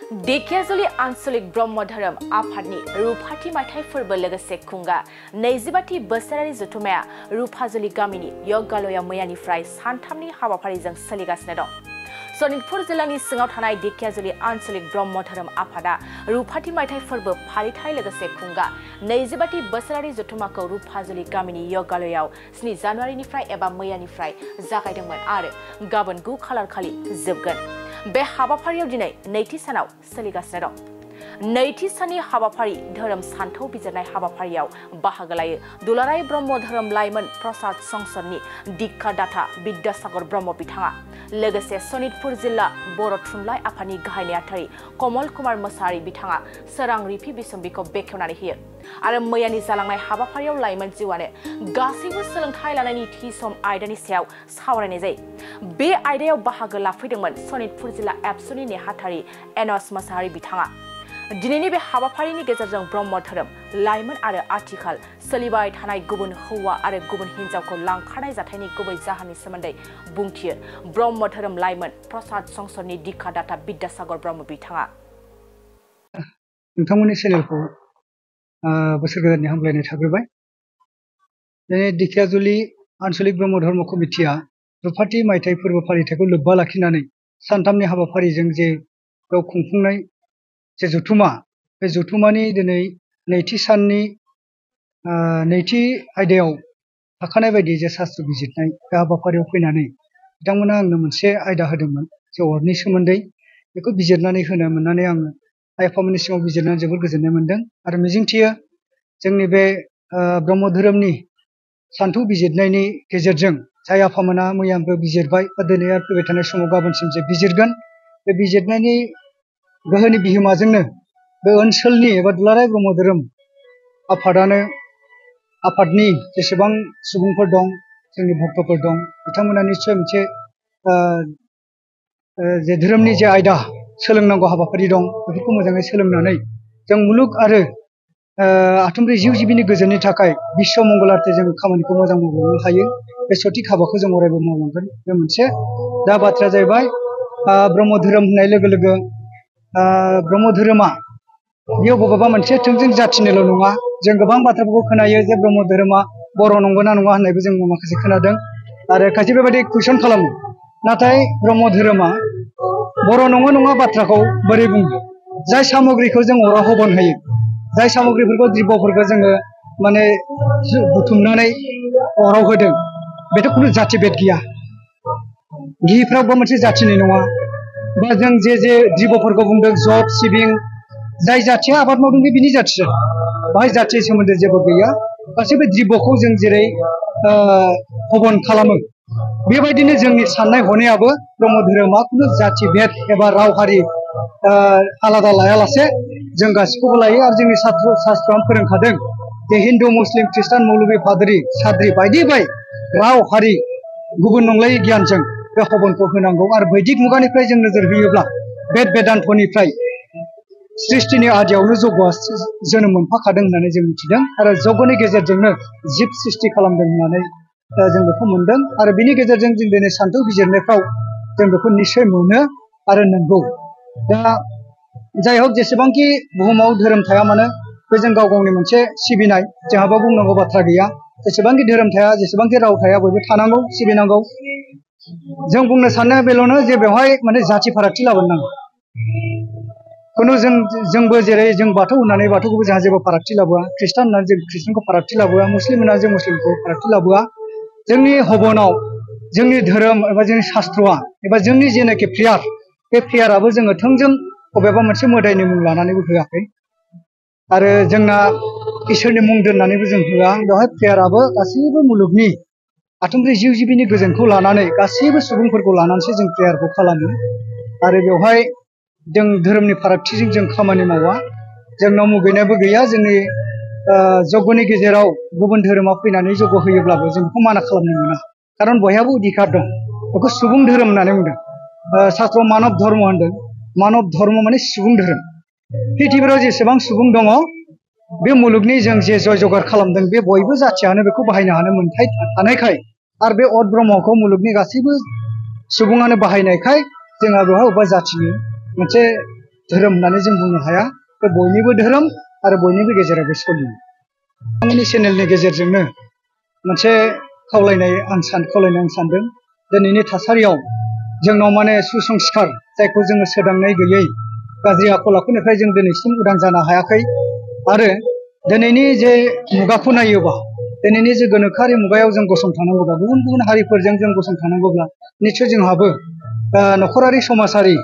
धेकियाजुलि आंचलिक ब्रह्म धोरोम आफादनि रुफाथि मायथाइ फोरबो लोगोसे खुंगा 25थि बोसोरारि जथुमाया रुफाजुलि गामिनि यज्ञालयाव मैयानिफ्राय सानथामनि हाबाफारिजों सोलिगासिनो दं। सनितपुर जिल्लानि सिङाव थानाय धेकियाजुलि आंचलिक ब्रह्म धोरोम आफादा रुफाथि मायथाइ फोरबो फालिथाय लोगोसे खुंगा 25थि बोसोरारि जथुमाखौ रुफाजुलि गामिनि यज्ञालयाव 7 जानुवारिनिफ्राय एबा मैयानिफ्राय जागायदोंमोन आरो गाबोन 9 खालार खालि जोबगोन। बे हाबाफारियाव दिनै नैथि सानाव सोलिगासिनो दं। नैथि साननि हाबाफारि धोरोम सान्थौ बिजिरनाय हाबाफारियाव बाहागो लायो दुलाराय ब्रह्म धोरोम लाइमोन प्रसाद संसदनि दिक्षा दाता विद्यासागर ब्रह्म बिथाङा लोगोसे सनितपुर जिल्ला बर' थुनलाइ आफादनि गाहाय नेहाथारि कमल कुमार मोसाहारि बिथाङा सोरां रिफि बिसम्बिखौ बेखेवनानै होयो आरो मैयानि जालांनाय हाबाफारियाव लाइमोन जिउआनो गासैबो सोलोंथाइ लानायनि थि सम आयदानि सायाव सावरायनाय जायो। बे आयदायाव बाहागो लाफैदोंमोन सनितपुर जिल्ला एबसुनि नेहाथारि एनस मोसाहारि बिथाङा। दिनैनि बे हाबाफारिनि गेजेरजों ब्रह्म धोरोम लाइमोन आरो आथिखाल सोलिबाय थानाय गुबुन हौवा आरो गुबुन हिन्जावखौ लांखारनाय जाथायनि गुबै जाहोननि सोमोन्दै बुंथियो ब्रह्म धोरोम लाइमोन प्रसाद संसदनि दिक्षा दाता विद्यासागर ब्रह्म बिथाङा। नोंथांमोननि चेनेलखौ बोसोर गोदाननि हामलायनाय थाग्रोबाय। दिनै धेकियाजुलि आन्चलिक ब्रह्म धर्म कमिटिया रुफाथि मायथाइ फोरबो फालिथायखौ लोब्बा लाखिनानै सानथामनि हाबाफारिजों जे बेयाव खुंफुंनाय जे जथुमा बे जथुमानि दिनै नैथि साननि नैथि आयदायाव थाखानाय बायदि जे शास्त्र बिजिरनाय बे हाबाफारियाव फैनानै बिथांमोना आंनो मोनसे आयदा होदोंमोन जे अरनि सोमोन्दै बेखौ बिजिरनानै होनो मोननानै आङो आइ आफामोननि सिगाङाव बिजिरनानै जोबोद गोजोननाय मोनदों आरो मिजिंथियो जोंनि बे ब्रह्म धोरोमनि सान्थौ बिजिरनायनि गेजेरजों जाय आफामोना मैयाबो बिजिरबाय बा दिनै आरो फैबाय थानाय समाव गाबोनसिम जे बिजिरगोन बे बिजिरनायनि गोहोनि बिहोमाजोंनो बे ओनसोलनि एबा दुलाराय ब्रह्म धोरोम आफादनि जेसेबां सुबुंफोर दं जोंनि भक्तफोर दं बिथांमोना निश्चय मोनसे जे धोरोमनि जे आयदा सोलोंनांगौ हाबाफारि दं बेफोरखौ मोजाङै सोलोंनानै जों मुलुग आरो आथुमब्रै जिउ जिबिनि गोजोननि थाखाय बिश्व मंगलार्थे जों खामानिखौ मोजां मावलांनो हायो बे सथिक हाबाखौ जों अरायबो मावलांगोन। बे मोनसे दा बाथ्राया जाहैबाय ब्रह्म धोरोम होननाय लोगो लोगो ब्रह्म धोरोमा बेयाव बबेबा मोनसे थोंजों जाथिनिल' नङा। जों गोबां बाथ्राफोरखौ खोनायो जे ब्रह्म धोरोमा बर' नंगौना नङा होननायबो जों माखासे खोनादों आरो खायसे बेबायदि कुइसन खालामो। नाथाय ब्रह्म धोरोमा बर' नङा बाथ्राखौ बोरै बुङो? जाय सामग्रिखौ जों अराव हबन होयो, जाय सामग्रिफोरखौ द्रब्यफोरखौ जोङो माने बुथुमनानै अराव होदों बेथ' खुनु जाथि भेद गैया। घिफ्रावबो मोनसे जाथिनि नङा बा जों जे द्रब्यफोरखौ बुंदों जब सिबिं जाय जाथिया आबाद मावदों बे बिनि जाथिया बाहाय जाथि सोमोन्दो जेबो गैया। गासैबो द्रब्यखौ जों जेरै हबन खालामो बेबायदिनो जोंनि साननाय हनायाबो ब्रह्म धोरोमा खुनु जाथि भेद एबा राव हारि आलादा लायालासे जों गासैखौबो लायो आरो जोंनि शास्त्रआनो फोरोंखादों जे हिन्दु मुस्लिम ख्रिस्टान मौलबि पाद्रि साद्रि बायदि राव हारि गुबुन नंलायै गियानजों बे हबनखौ होनांगौ आरो बैदिक मुगानिफ्राय जों नोजोर होयोब्ला बेदान्तनिफ्राय सृष्टिनि आदियावनो जगआ जोनोम मोनफाखादों होननानै जों मिथिदों आरो जगनि गेजेरजोंनो जिब सृष्टि खालामदों होननानै जों बेखौ मोनदों आरो बिनि गेजेरजों जों दिनै सान्थौ बिजिरनायफ्राव जों बेखौ निस्सय मोनो आरो नंगौ। दा जाय हक जेसेबांखि बुहुमाव धोरोम थाया मानो बे जों गाव गावनि मोनसे सिबिनाय जोंहाबो बुंनांगौ बाथ्रा गैया। जेसेबांखि धोरोम थाया जेसेबांखि राव थाया बयबो थानांगौ सिबिनांगौ। जों बुंनो सानो बेल'नो जे बेवहाय माने जाथि फारागथि लाबोनो नाङा। खुनु जोंबो जेरै जों बाथौ होननानै बाथौखौबो जोंहा जेबो फारागथि लाबोआ, ख्रिस्टान होननानै जों ख्रिस्टानखौ फारागथि लाबोआ, मुस्लिम होननानै जों मुस्लिमखौ फारागथि लाबोआ। जोंनि हबनाव जोंनि धोरोम एबा जोंनि शास्त्रआ एबा जोंनि जेनाखि प्रेयार बे प्रेयाराबो जोङो थोंजों बबेबा मोनसे मोदायनि मुं लानानैबो होआखै आरो जोंना इसोरनि मुं दोननानैबो जों होआ। बेवहाय प्रेयाराबो गासैबो मुलुगनि आथुमब्रै जिउ जिबिनि गोजोनखौ लानानै गासैबो सुबुंफोरखौ लानानैसो जों प्रेयारखौ खालामो आरो बेवहाय जों धोरोमनि फारागथिजों जों खामानि मावा। जोंनाव मुगैनायबो गैया। जोंनि जगनि गेजेराव गुबुन धोरोमा फैनानै जग होयोब्लाबो जों बेखौ माना खालामनो मोना, खारन बयहाबो अधिकार दं। बेखौ सुबुं धोरोम होननानै बुंदों। शास्त्रआव मानब धर्म होनदों। मानब धर्म माने सुबुं धोरोम। पृथिबियाव जेसेबां सुबुं दङ बे मुलुगनि जों जे जय जगार खालामदों बे बयबो जाथियानो बेखौ बाहायनो हानो मोन्थाय थानायखाय आरो बे अद ब्रह्मखौ मुलुगनि गासैबो सुबुङानो बाहायनायखाय जोंहा बेवहाय अबेबा जाथिनि मोनसे धोरोम होननानै जों बुंनो हाया। बे बयनिबो धोरोम आरो बयनिबो गेजेराव बे सोलियो। आंनि चेनेलनि गेजेरजोंनो मोनसे खावलायनाय आं सानदों। दिनैनि थासारियाव जोंनाव माने सुसंस्कार जायखौ जोङो सोदांनाय गैयै गाज्रि आखल आखुनिफ्राय जों दिनैसिम उदां जानो हायाखै। आरो दिनैनि जे मुगाखौ नायोबा दिनैनि जे गोनोखोआरि मुगायाव जों गसंथानांगौब्ला गुबुन गुबुन हारिफोरजों जों गसंथानांगौब्ला निश्चय जोंहाबो नखरारि समाजारि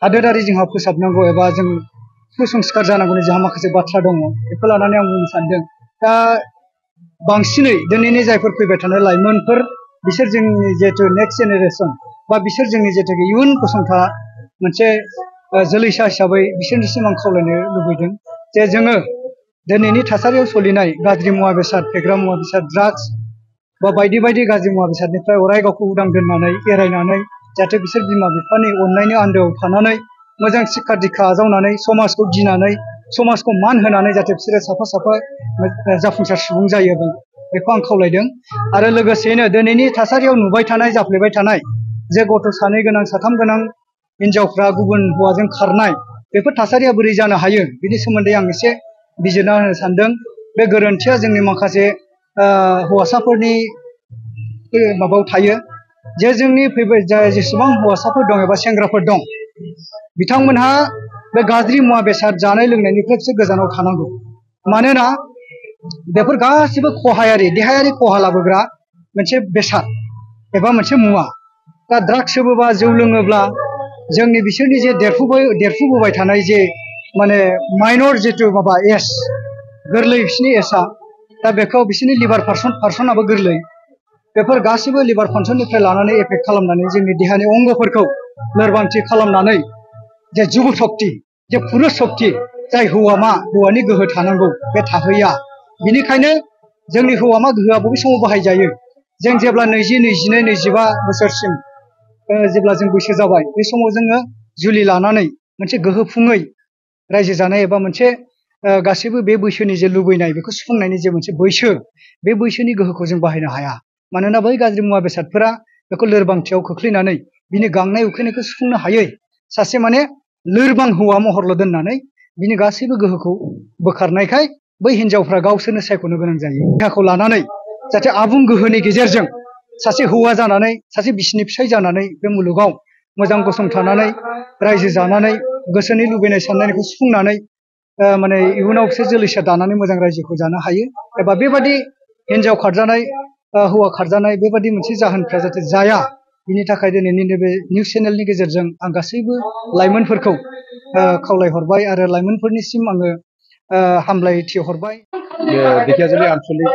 हादोरारि जोंहा फोसाबनांगौ एबा जों सुसंस्कार जानांगौनि जोंहा माखासे बाथ्रा दङ। बेखौ लानानै आं बुंनो सानदों। दा बांसिनै दिनैनि जायफोर फैबाय थानाय लाइमोनफोर बिसोर जोंनि जिहेतु नेक्स्ट जेनेरेसन बा बिसोर जोंनि जिहेतु इयुन गसंथा मोनसे जोलैसा हिसाबै बिसोरनिसिम आं खावलायनो लुबैदों जे जोङो दिनैनि थासारियाव सोलिनाय गाज्रि मुवा बेसाद फेग्रा मुवा बेसाद ड्राग्स बा बायदि बायदि गाज्रि मुवा बेसादनिफ्राय अराय गावखौ उदां दोननानै एरायनानै जाहाथे बिसोर बिमा बिफानि अननायनि आन्दोआव थानानै मोजां शिक्षा दीक्षा आजावनानै समाजखौ गिनानै समाजखौ मान होनानै जाहाथे बिसोरो साफा साफा जाफुंसार सुबुं जायो बेखौ आं खावलायदों। आरो लोगोसेयैनो दिनैनि थासारियाव नुबाय थानाय जाफ्लेबाय थानाय जे गथ' 2 गोनां 3 गोनां हिनजावफ्रा गुबुन हौवाजों खारनाय बेफोर थासारिया बोरै जानो हायो बिनि सोमोन्दै आं एसे बिजिरना होनो सानदों। बे गोरोन्थिया जोंनि माखासे हौवासाफोरनि माबायाव थायो जे जोंनि फैबाय जेसेबां हौवासाफोर दं एबा सेंग्राफोर दं बिथांमोनहा बे गाज्रि मुवा बेसाद जानाय लोंनायनिफ्राय एसे गोजानाव थानांगौ। मानोना बेफोर गासिबो खहायारि देहायारि खहा लाबोग्रा मोनसे बेसाद एबा मोनसे मुवा। दा ड्राग्स सोबोबा जौ लोङोब्ला जोंनि बिसोरनि जे देरफुबोबाय थानाय जे माने माइनर जितु माबा एज गोरलै बिसोरनि एजआ दा बेखौ बिसोरनि लिभार फांसनाबो गोरलै बेफोर गासिबो लिभार फांसननिफ्राय लानानै एफेक्ट खालामनानै जोंनि देहानि अंगफोरखौ लोरबांथि खालामनानै जे जुब शक्ति जे पुरुष शक्ति जाय हौवानि गोहो थानांगौ बे थाहैया। बिनिखायनो जोंनि हौवामा गोहोआ बबे समाव बाहायजायो जों जेब्ला 20, 22, 25 बोसोरसिम जेब्ला जों बैसो जाबाय बे समाव जोङो जुलि लानानै मोनसे गोहोफुङै रायजो जानाय एबा मोनसे गासैबो बे बैसोनि जे लुबैनाय बेखौ सुफुंनायनि जे मोनसे बैसो बे बैसोनि गोहोखौ जों बाहायनो हाया। मानोना बै गाज्रि मुवा बेसादफोरा बेखौ लोरबांथियाव खोख्लैनानै बिनि गांनाय उखैनायखौ सुफुंनो हायै सासे माने लोरबां हौवा महरल' दोननानै बिनि गासैबो गोहोखौ बोखारनायखाय बै हिनजावफ्रा गावसोरनो सायख'नो गोनां जायो। देहाखौ लानानै जाहाथे आबुं गोहोनि गेजेरजों सासे हौवा जानानै सासे बिसिनि फिसाय जानानै बे मुलुगाव मोजां गसंथानानै रायजो जानानै गोसोनि लुबैनाय साननायखौ सुफुंनानै माने इयुनाव बिसोर जोलैसा दानानै मोजां रायजोखौ जानो हायो। एबा बेबादि हिनजाव खारजानाय हौवा खारजानाय बेबादि मोनसे जाहोनफ्रा जाहाथे जाया बिनि थाखाय दिनैनि नैबे निउस चेनेलनि गेजेरजों आं गासैबो लाइमोनफोरखौ खावलायहरबाय आरो लाइमोनफोरनिसिम आङो हामलायथि हरबाय। धेकियाजुलि आनसलिक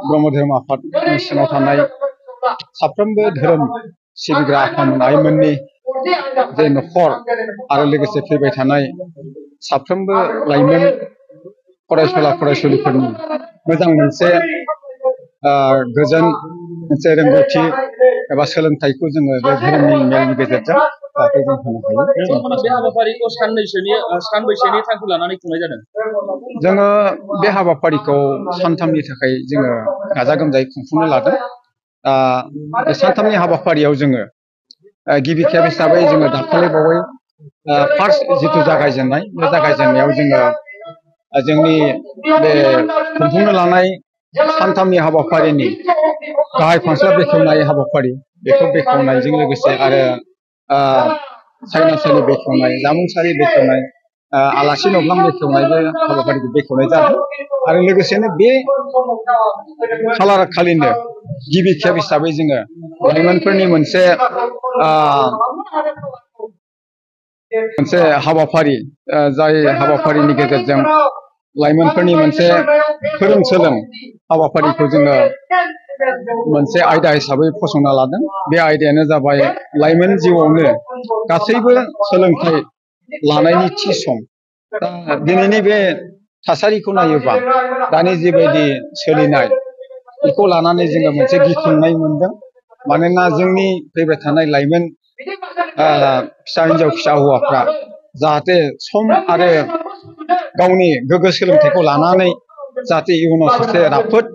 ब्रह्म धोरोम आफादनि सिङाव थानाय साफ्रोमबो धोरोम सिबिग्रा आफामोन आइमोननि जे नखर आरो लोगोसे फैबाय थानाय साफ्रोमबो लाइमोन फरायसुला फरायसुलिफोरनि मोजां मोनसे गोजोन मोनसे रोंगौथि एबा सोलोंथाइखौ जोङो बे धोरोमनि मेलनि गेजेरजों जाहाथे जों होनो हायो। बे हाबाफारिखौ सानबैसेनि थांखि लानानै खुंनाय जादों? जोङो बे हाबाफारिखौ सानथामनि थाखाय जोङो गाजा गोमजायै खुंफुंनो लादों। बे सानथामनि हाबाफारियाव जोङो गिबि खेब हिसाबै जोङो दाखालि बावै फार्स्ट जिथु जागायजेननाय बे जागायजेननायाव जोङो जोंनि बे खुंफुंनो लानाय सानथामनि हाबाफारिनि गाहाय फांसन बेखेवनाय हाबाफारि बेखौ बेखेवनायजों लोगोसे आरो सायनासालि बेखेवनाय जामुंसारि बेखेवनाय आलासि न'ब्लां बेखेवनाय बे हाबाफारिखौ बेखेवनाय जादों। आरो लोगोसेनो बे खालार खालिनो गिबि खेब हिसाबै जोङो लाइमोनफोरनि मोनसे हाबाफारि जाय हाबाफारिनि गेजेरजों लाइमोनफोरनि मोनसे फोरों सोलों हाबाफारिखौ जोङो मोनसे आयदा हिसाबै फसंना लादों। बे आयदायानो जाबाय लाइमोन जिउआवनो गासैबो सोलोंथाइ लानायनि थि सम। दा दिनैनि बे थासारिखौ नायोबा दानि जिबायदि सोलिनाय बेखौ लानानै जोङो मोनसे गिखांनाय मोनदों। मानोना जोंनि फैबाय थानाय लाइमोन फिसा हिनजाव फिसा हौवाफ्रा जाहाथे सम आरो गावनि गोग्गो सोलोंथाइखौ लानानै जाहाथे इयुनाव सासे राफोद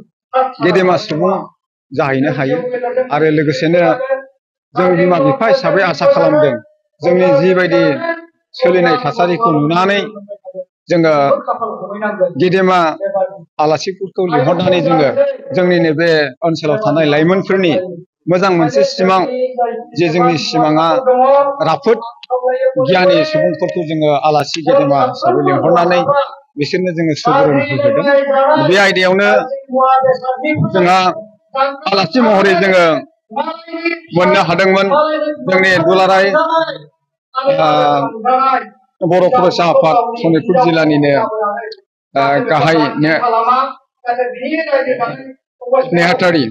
गेदेमा सुबुं जाहैनो हायो। आरो लोगोसेनो जों बिमा बिफा हिसाबै आसा खालामदों जोंनि जिबायदि सोलिनाय थासारिखौ नुनानै जोङो गेदेमा आलासिफोरखौ लिंहरनानै जोङो जोंनिनो बे ओनसोलाव थानाय लाइमोनफोरनि मोजां मोनसे सिमां जे जोंनि सिमाङा राफोद गियानि सुबुंफोरखौ जोङो आलासि गेदेमा हिसाबै लिंहरनानै बिसोरनो जोङो सुबुरुन होदों। बे आयदायावनो जोंहा आलासि महरै जोङो मोननो हादोंमोन जोंनि दुलाराय बर' फरायसा आफाद सनितपुर जिल्लानिनो गाहाय नेहाथारि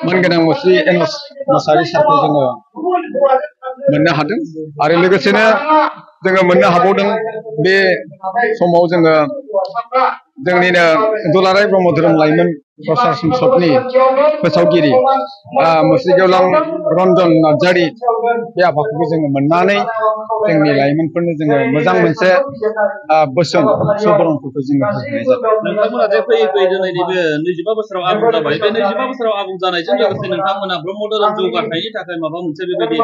मानगोनां मुस्रि एनस मोसाहारि सारखौ जोङो मोननो हादों आरो लोगोसेनो जोङो मोननो हाबावदों बे समाव जोङो जोंनिनो दुलाराय ब्रह्म धोरोम लाइमोन प्रसार संसदनि फोसावगिरि मुस्रि गेवलां रन्जन नार्जारि बे आफादखौबो जोङो मोननानै जोंनि लाइमोनफोरनो जोङो मोजां मोनसे बोसोन सुबुरुनफोरखौ जोङो होनाय जादों। नोंथांमोना जे फैयै फैयै दिनैनि बे 25 बोसोराव आबुं जाबाय बे 25 बोसोराव आबुं जानायजों लोगोसे नोंथांमोना ब्रह्म धोरोम जौगाथायनि थाखाय माबा मोनसे बेबायदि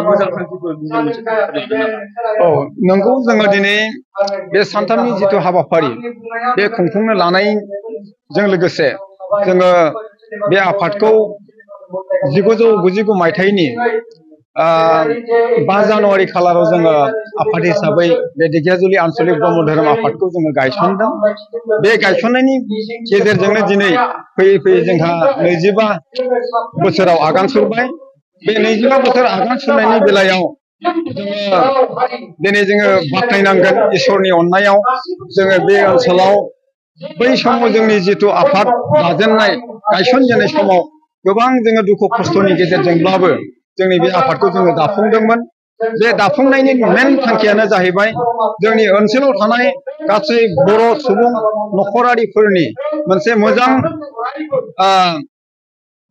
मोजां थांखिफोर गुबुन मोनसे थांखिफोर लादों नामा? औ नंगौ जोङो दिनै बे सानथामनि जिथु हाबाफारि बे खुंफुंनो लानायजों लोगोसे जोङो बे आफादखौ 1999 मायथाइनि 5 जानुवारि खालाराव जोङो आफाद हिसाबै बे ढेकियाजुलि आन्चलिक ब्रह्म धोरोम आफादखौ जोङो गायसनदों। बे गायसननायनि गेजेरजोंनो दिनै फैयै फैयै जोंहा 25 बोसोराव आगान सुरबाय। बे 25 बोसोर आगान सुरनायनि बेलायाव जोङो दिनै जोङो बाख्नायनांगोन इसोरनि अननायाव जोङो बे ओनसोलाव बै समाव जोंनि जिथु आफाद दाजेननाय गायसनजेननाय समाव गोबां जोङो दुखु खस्थ'नि गेजेरजोंब्लाबो जोंनि बे आफादखौ जोङो दाफुंदोंमोन। बे दाफुंनायनि मेन थांखियानो जाहैबाय जोंनि ओनसोलाव थानाय गासै बर' सुबुं नखरारिफोरनि मोनसे मोजां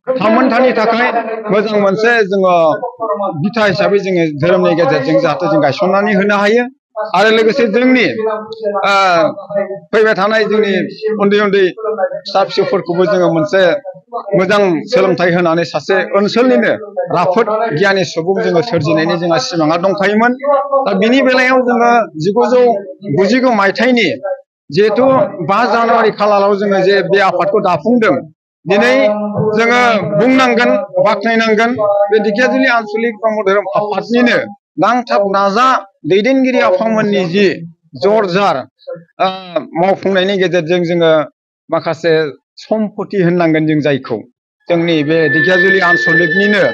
थामोनथानि थाखाय मोजां मोनसे जोङो बिथा हिसाबै जोङो धोरोमनि गेजेरजों जाहाथे जों गायसननानै होनो हायो आरो लोगोसे जोंनि फैबाय थानाय जोंनि उन्दै उन्दै फिसा फिसौफोरखौबो जोङो मोनसे मोजां सोलोंथाइ होनानै सासे ओनसोलनिनो राफोद गियानि सुबुं जोङो सोरजिनायनि जोंहा सिमाङा दंखायोमोन। दा बिनि बेलायाव जोङो 1999 मायथाइनि जिहेथु 5 जानुवारि खालाराव जोङो जे बे आफादखौ दाफुंदों दिनै जोङो बुंनांगोन बाख्नायनांगोन बे ढेकियाजुलि आन्चलिक ब्रह्म धोरोम आफादनिनो नांथाब नाजा दैदेनगिरि आफामोननि जि जरजार मावफुंनायनि गेजेरजों जोङो माखासे सम्पति होननांगोन जों जायखौ जोंनि बे ढेकियाजुलि आन्चलिकनिनो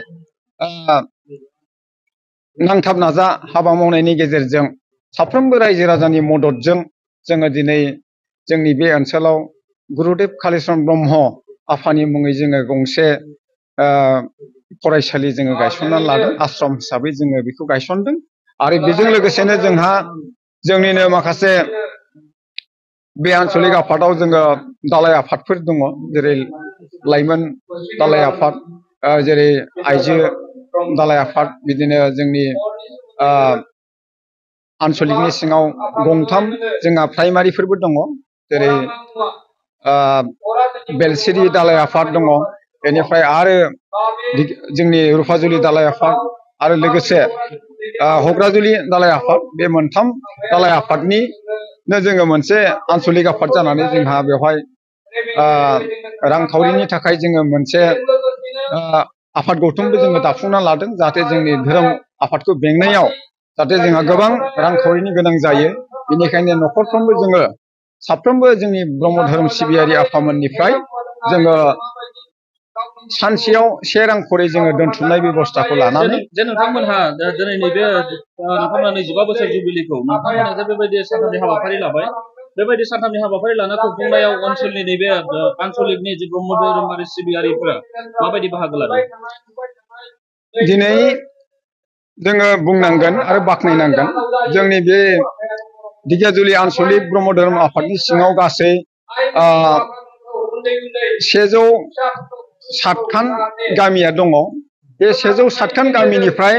नांथाब नाजा हाबा मावनायनि गेजेरजों साफ्रोमबो रायजो राजानि मददजों जोङो दिनै जोंनि बे ओनसोलाव गुरुदेब कालिचरण ब्रह्म आफानि मुङै जोङो गंसे फरायसालि जोङो गायसननानै लादों आश्रम हिसाबै जोङो बेखौ गायसनदों आरो बेजों लोगोसेनो जोंहा जोंनिनो माखासे बे आन्चलिक आफादाव जोङो दालाय आफादफोर दङ जेरै लाइमोन दालाय आफाद जेरै आइजो दालाय आफाद बिदिनो जोंनि आन्चलिकनि सिङाव गंथाम जोंहा प्राइमारिफोरबो दङ जेरै बेलसिरि दालाय आफाद दङ बेनिफ्राय आरो जोंनि रुफाजुलि दालाय आफाद आरो लोगोसे हग्राजुलि दालाय आफाद बे मोनथाम दालाय आफादनिनो जोङो मोनसे आन्चलिक आफाद जानानै जोंहा बेवहाय रांखावरिनि थाखाय जोङो मोनसे आफाद गौथुमबो जोङो दाफुंना लादों जाहाथे जोंनि धोरोम आफादखौ बेंनायाव जाहाथे जोंहा गोबां रांखावरिनि गोनां जायो बेनिखायनो न'खरफ्रोमबो जोङो साफ्रोमबो जोंनि ब्रह्म धोरोम सिबियारि आफामोननिफ्राय जोङो सानसेयाव 1 रां खरै जोङो दोनथुमनाय बेबस्थाखौ लानानै जे नोंथांमोनहा दिनैनि बे नोंथांमोना 25 बोसोर जुबिलिखौ नोंथांमोना जे बेबायदि सानथामनि हाबाफारि लाबाय बेबायदि सानथामनि हाबाफारि लाना खुंफुंनायाव ओनसोलनि नैबे आन्चलिकनि जे ब्रह्म धोरोमारि सिबियारिफोरा माबायदि बाहागो लादों? दिनै जोङो बुंनांगोन आरो बाख्नायनांगोन जोंनि बे ढेकियाजुलि आन्चलिक ब्रह्म धोरोम आफादनि सिङाव गासै 107 खान गामिया दङ बे 107 खान गामिनिफ्राय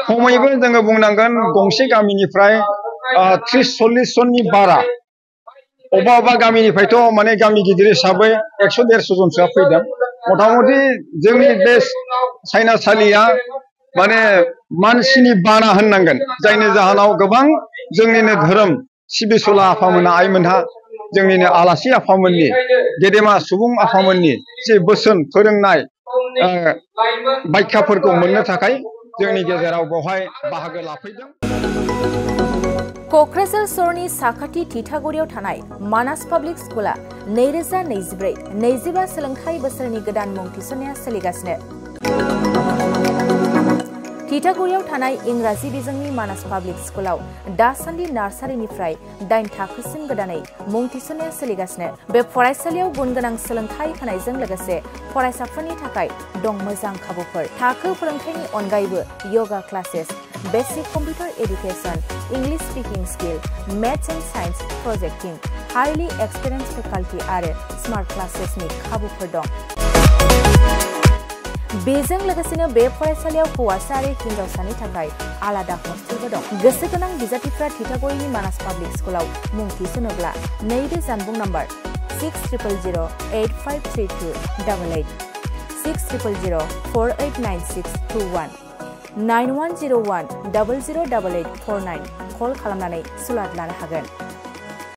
खमैबो जोङो बुंनांगोन गंसे गामिनिफ्राय 30-40 जननि बारा अबा गामिनिफ्रायथ' माने गामि गिदिर हिसाबै 100-150 जनसोआ फैदों मथा मथि जोंनि बे सायनासालिया माने मानसिनि बाना होननांगोन जायनि जाहोनाव गोबां जोंनिनो धोरोम सिबिसुला आफामोना आइमोनहा जोंनिनो आलासि आफामोननि गेदेमा सुबुं आफामोननि जे बोसोन फोरोंनाय बायख्याफोरखौ मोननो थाखाय जोंनि गेजेराव बेवहाय बाहागो लाफैदों। क'क्राझार सहरनि साखाथि थिथागुरियाव थानाय मानास पाब्लिक स्कुला 2024-25 सोलोंथाइ बोसोरनि गोदान मुं थिसननाया सोलिगासिनो। थिथागुरियाव थानाय इंराजि बिजोंनि मानास पाब्लिक स्कुलाव दासान्दि नार्सारिनिफ्राय 8 थाखोसिम गोदानै मुं थिसननाया सोलिगासिनो। बे फरायसालियाव गुनगोनां सोलोंथाइ होनायजों लोगोसे फरायसाफोरनि थाखाय दं मोजां खाबुफोर। थाखो फोरोंथायनि अनगायैबो yoga classes, basic computer education, English speaking skill, maths and science projecting, highly experience faculty आरो स्मार्ट क्लासेसनि खाबुफोर दं। बेजों लोगोसेनो बे फरायसालियाव हौवासा आरो हिन्जावसानि थाखाय आलादा हस्टेलबो दं। गोसो गोनां बिजाथिफ्रा थिथागुरिनि मानास पाब्लिक स्कुलाव मुं थिसनोब्ला नैबे जानबुं नम्बर 6000853288 6000489621 9101008849 कल खालामनानै सुलाद लानो हागोन।